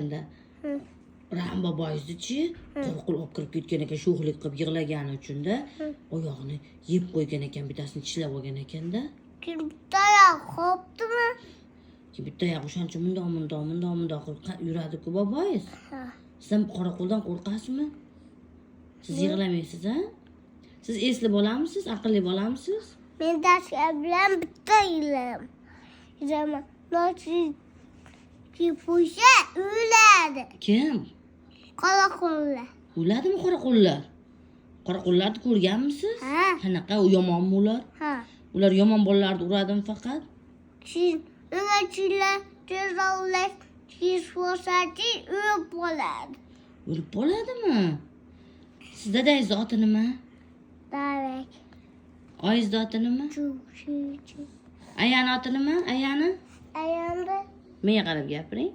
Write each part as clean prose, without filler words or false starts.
Toshkentda. Rahim boboyiznichi qo'rqul olib kirib ketgan ekan, sho'xlik qilib yig'lagani uchunda oyog'ini yeb qo'ygan ekan, bittasini tishlab olgan ekanda. Kim bitta qopdimi? Keyin bitta oyog'i o'shancha mundoq mundoq mundoq mundoq qilib yuradi-ku boboyiz. Ha. Siz ham qoraqulidan qo'rqasizmi? Siz yig'lamaysiz, a? Siz esli bolamisiz, aqlli bolamisiz? Men darsga bilan bitta yuraman. Yuraman. Nochi kipusha o'ladi. Kim? Qoraqulla. O'ladimi qoraqullar? Qoraqullarni ko'rganmisiz? Ha. Qanaqa, u yomonmi ular? Ha. Ular yomon bolalarni uradimi faqat? Keyin unga tezroqlash tez o'lib qoladi. O'lib qoladimi? Siz dadangizni oti nima? Darak. Oyingizni oti nima? Chu chu chu. Ayani oti nima? Ayani? Ayamda, Menga qarab gapiring.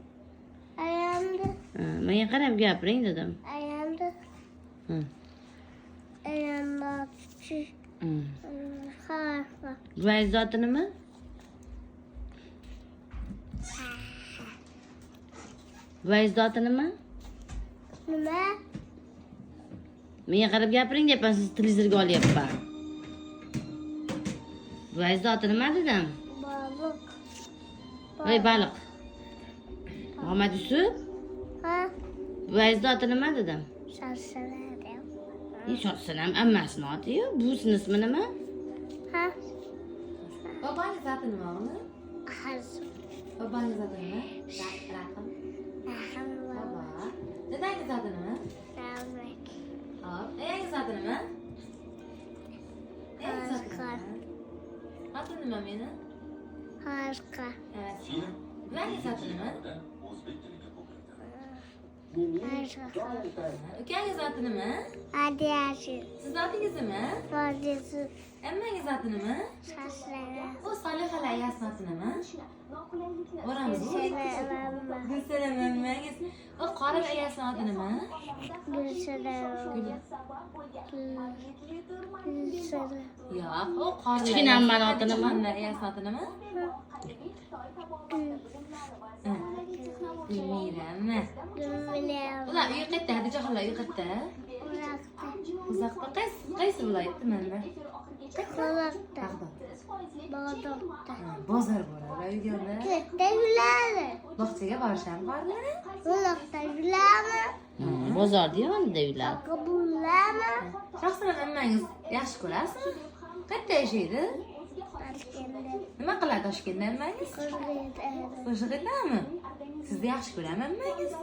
Ayamda, Ha, menga qarab gapiring dedim. Ayamda, Ha. Ayamda chu. Ha ha. Buvangizni oti nima? Buvangizni oti nima? Nima? Menga qarab gapiring deyapman, sizni televizorga olyapman. Buvangizni oti nima dedim? Baliq. Voy baliq. Muhammad Yusuf, Ha? buvangizni oti nima dedim? Sarsana deyapman. Shohsanam ammasini oti-yu, buvisini ismi nima? Ha? Babangiz oti nima uni? Hazm. Babangiz oti nima? Rahim. Rahim. Baba. Dadangiz oti nima? Darak. Hop. Ayangiz oti nima? Ayangiz oti nima? Oti nima meni? Harika. Evet. Buvangiz oti nima? Harika. Ukangiz oti nima? Hadi yaşın. Sizni otingiz nima? Fazlası. Ammangiz oti nima? Sarsana. Bu Solihalar ayasini oti nima? Boramiz. Gülsene. Gulsanam ammangiz. U Qorin ayasini oti nima? Gülsene. Gülsene. Yo'q, u Qorin. Kichkina ammani oti nima? Ayasini oti nima? Bilmayman. Gülmüyorum. Ular uyi qayerda? Hadicha xola uyi qayerda? Uzakta. Uzoqda. Qaysi viloyatda mana? Kulakta. Bag'dod. Bağdat'ta. Ha, bozor boradi uyga. Kökte gülerdi. Bog'chaga borisham borlar. Kulakta gülerdi. Bozorda yonida uylar. Kabullermi? Shaxsan ammangiz yaxshi ko'rasizmi? Qayerda yashaydi? Toshkentda. Nima qiladi Toshkentda ammangiz? Qo'shiq aytadi. Qo'shiq aytadimi? Sizni yaxshi ko'rami ammangiz?